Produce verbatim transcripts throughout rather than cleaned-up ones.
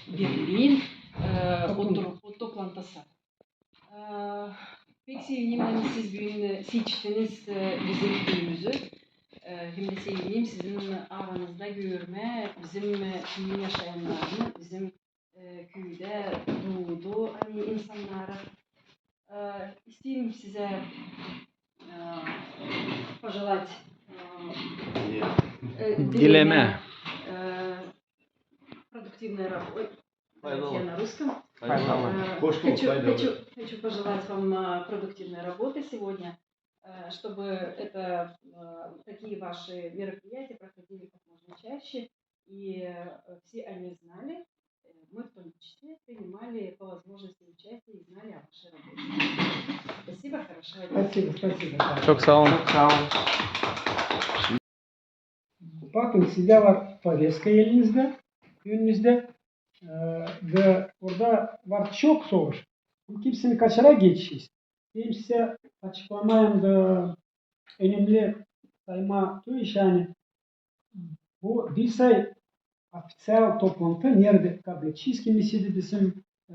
Birliin, e, oturup, o toplantısı. E, pek sevinim, ani siz büün, e, seçtiniz, e, bizim küüyümüzü. E, hem dä sevinim sizin aranızda görmää bizim, e, küüyün yaşayannarını, bizim, e, küüdä duudu, ani insannarı. E, isteerim sizä, e, пожелать, e, e, dilemää, e, продуктивной работы. Давайте я на русском. Э, хочу, хочу, хочу пожелать вам, э, продуктивной работы сегодня, э, чтобы это, э, такие ваши мероприятия проходили как можно чаще, и, э, все они знали, э, мы в том числе принимали по возможности участие и знали о вашей работе. Спасибо, хорошего дня. Спасибо, спасибо. Çok saa olun. Çok saa olun. Bakın, sizdä var повестка elinizdä, önünüzdä. E, da orada var çok soruş. Kimsini kaçarak geçişiz. Hem sizä açıklamaa hem dä önemli saymaa tü iş, ani bu diil say ofiţial toplantı, neredä kabledecez kimisi dä bizim, e,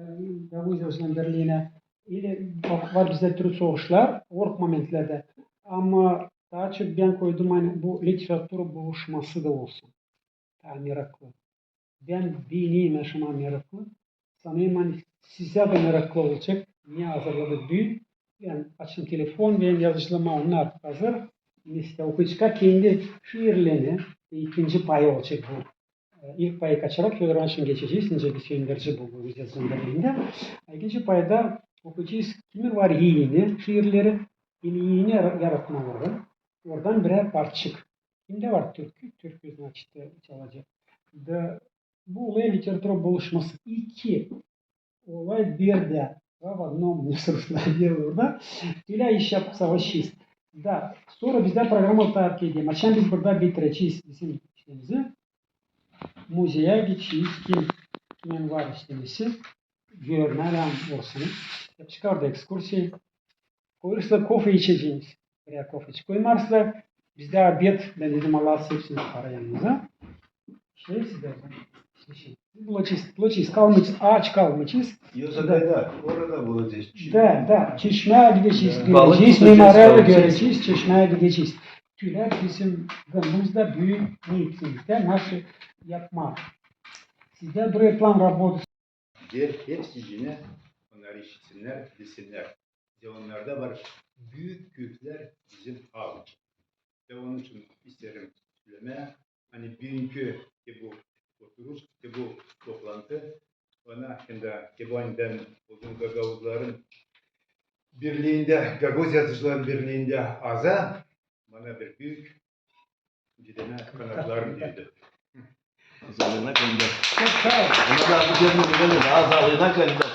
Gagauz Yazıcıların Birliinä. İli var, var bizdä türlü soruşlar, oruk momentlerdä. Ama taa çok bän koydum, ani bu literatura buluşması da olsun. Taa meraklı. Bän beenerim yaşamaa meraklı. Sanêrım, ani sizä dä meraklı olacek. Ne hazırladık büün. Bän açtım telefon, benim yazıcılarıma, onnar hazır. Mesela okuyaceklar kendi şiirlerini. İkinci payı olacek bu. E, ilk payı kaçarak Födor İvanoviçin geçecez, nicä biz önderici bu, bu Yazıcıların Birliindä. İkinci payda okuyacez, kimin var eni şiirleri, eli eni yara-, yaratmaları. Oradan birär parçacık. Kimdä var türkü, türkü, значит, e, çalacek. Da bu olêr literatura buluşması. İki olay birdä. Два в одном, ne ruslar deer orada. Tölä iş yapıp savaşêrız. Da, sora bizdä programma tarif edeyim. Açan biz burada bitirecez bizim işlerimizi. Muzeyä geçecez, kim, kimin var istemesi. Görmää lääzım olsun. Yapaceklar orada ekskursiya. Koyêrsılar kofe içeceniz. Birär kofecik koyêrsılar. Bizdä obed, bän dedim, alêrsınız hepsini para yanınıza. Şey, sizdä, şey, bulacez, bulacez, kalmayacez, aç kalmayacez. Yoksa da, da, orada bulacez. Da, da, çeşmää gidecez, da, göreceyiz, memorialı göreceyiz, çeşmää gidecez. Tölä bizim gandımız da büün ne etsin, da nasıl yapmaa. Sizdä durêr plan работы. Deer hepsicinä, onnar işitsinnär, bilsinnär. Te onnarda var büük küüklär bizim halk için. Te onun için isteerim sölemää, ani büünkü te bu oturuş, te bu toplantı, bana hem dä te bu, ani bän oldum Gagauzların Birliindä, Gagauz Yazıcıların Birliindä aza, bana bir büük dilemää, kanatlarım düüdü. Azalına kanda. Çok saa olun. Ona da bu kelime bilelim. Azalına kanda.